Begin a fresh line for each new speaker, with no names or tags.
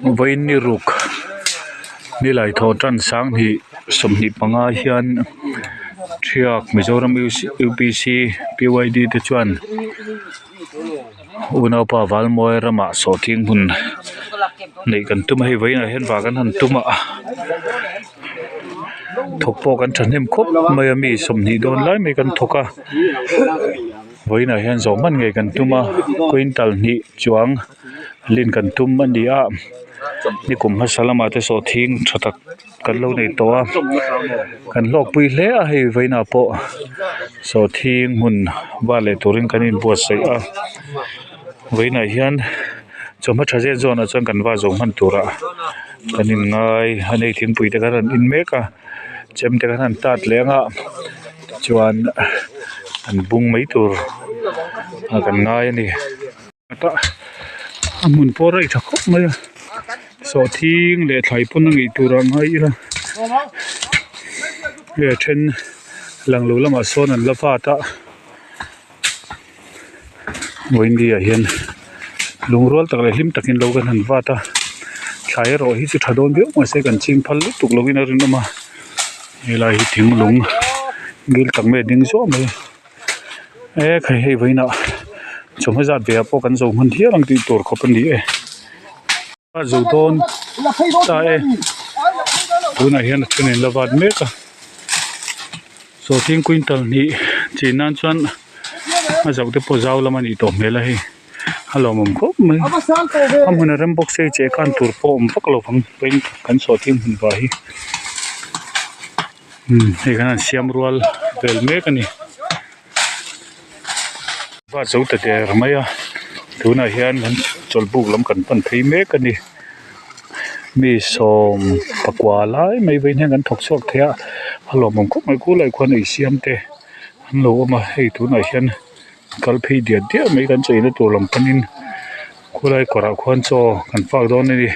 Vawiin ni ruk nilai thawh tan sanghnih 25 hian Thiak Mizoram U P C P Y D te chuan unaupa Valmawi ramah sawhthing hmun neih kan tum a hei vawiinah hian vah kan han tum a thawk pawh kan thahnem khawp mai a mi 20 dawn lai mai kan thawk a vawiinah hian zawh hman ngei kan tum a quintal hnih chuang. Lin kan tum a ni a nikum hmasa lamah te sawhthing tha tak kan lo nei tawh a kan hlawkpui hle a hei vawiinah pawh sawhthing hmun val leh turin kan inbuatsaih a vawiinah hian chawhma tha zet zawnah chuan kan va zawh hman turah kan inngai a ni thingpui te kha an in mek a chem te kha an tat leh anga tichuan an bung mai tur ah kan ngai a ni. A hmun pawh rei tha khawp mai a sawhthing leh thlai pawn a ngei tur ah ngai ila hei a then lang lo lamah sawn an la vat a vawiin ah hian lungrual tak leh hlim takin lo kan han vat a thlai erawh hi chu tha dawn viau mahse kan ching phal lutuk lovin a rinawm a helai hi thinglung ngil tak mai a ding zuah mai. E khai hei vawiinah chawhma zat ve ah pawh kan zo hman hial ang tih tur khawp a ni e a zo dawn ta e tunah hian a then in la vat mek a sawhthing quintal hnih chin nan chuan a zoh te pawh zau lam a nih tawh hmel a hei a lawmawm khawp mai a hmun a rem bawk se cheh khan tur pawh a awm vak lo vang kan sawhthing hmun vah hi. Umm hei kan han siam rual vel mek a ni va zo ta der mai a tunah hian kan chawlhbuk lam kan pan phei mek a ni mi 19 lai mai vawiin hian kan thawk chhuak thei a a lawmawm khawp mai khulai khuan ei siam te an lo awm a hei tunah hian kal phei diat diat mai kan cheina tur lam panin khulai kawrah khuan chaw kan fak dawn a ni.